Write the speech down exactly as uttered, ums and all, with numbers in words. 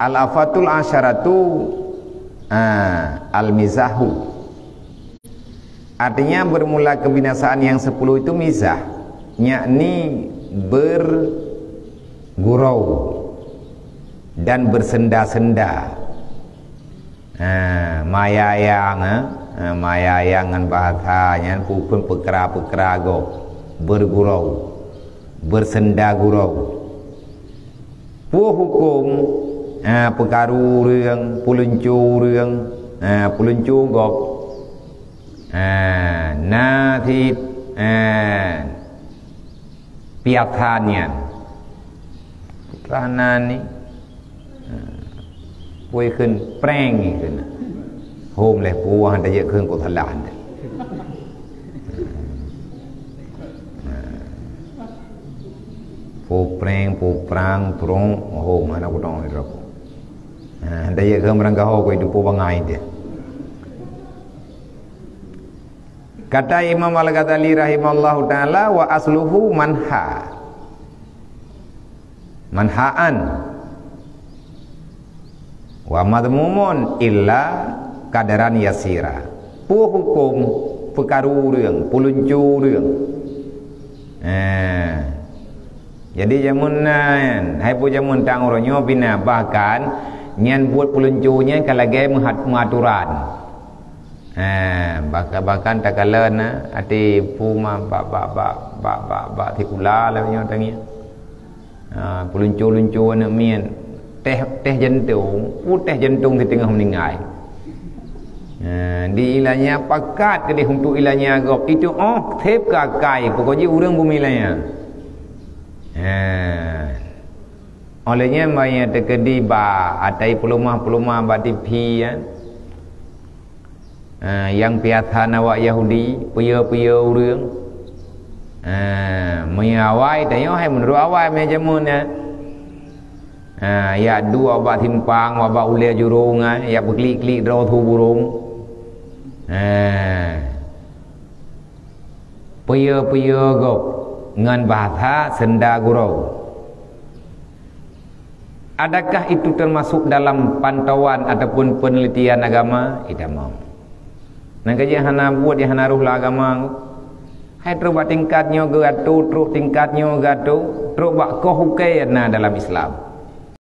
Al-afatul asyaratu, ah, al-mizahu. Artinya, bermula kebinasaan yang sepuluh itu mizah, yakni bergurau dan bersenda-senda. Ha, mayayang, ha? Ha, mayayang ngon bahasa nyan pukon peukra-peukra gob, bergurau, bersenda gurau. Peue huköm, ha, peukaru ureuëng, peuluncu ureuëng, ha, peuluncu gob? Ha, na cit, ha, piasan nyan. Piasan ni, ha, peue kheun prank kheun. Hom lé puah tajak kheun kok salah anda. Ha. Peue prank, peue prang, prong, hom hana kutong rokok. Ha, tajak kheun barangkaho kok itu peue bangai dia. Kata Imam Al-Ghazali rahimahullahu taala, "Wa asluhu manha. Manhaan. Wa madhmumun illa qadaran yasira." Peue huköm peukaru ureuëng, peuluncu ureuëng? Eh. Jadi jameun nyan, hai peue jameun tang uroe nyoe pih na, bahkan nyan buet peuluncu nyan ka lagée meuhat-, meuaturan. Ha, baka-, bahkan takalon na, até puma bak, bak, bak, bak, bak, bak sikula lah nyoe tangieng. Ha, peuluncu-luncu aneuk miet. Teh, teh jantong, uh, teh jantong di teungoh meuninggai. Ha, di ilanya pakat keudeh untuk ilanya gob. Itu oh, theb ka akai, pokok jih ureuëng bumi ilanya. Ha. Oleh nyan, bak nyang teukeudi bak atai peuleumah-peuleumah bak T V, ya. Ha, nyang piasan awak Yahudi, peue-peue ureuëng. Ha, meunyoe awai, tanyoe hai meunurot awai meujameun nyan. Ha, yak duek bak simpang, bak ulée jurông, ha, yak beuklik-klik droe su burông. Ha. Peue-peue gob ngon bahasa senda gurau. Adakah itu termasuk dalam pantauan ataupun penelitian agama? Itamong. Nang ka jih hana buet, jih hana roh lam agama. Hai trok bak tingkat nyoe geugato, trok tingkat nyoe geugato, trok bak koh ukai na dalam Islam.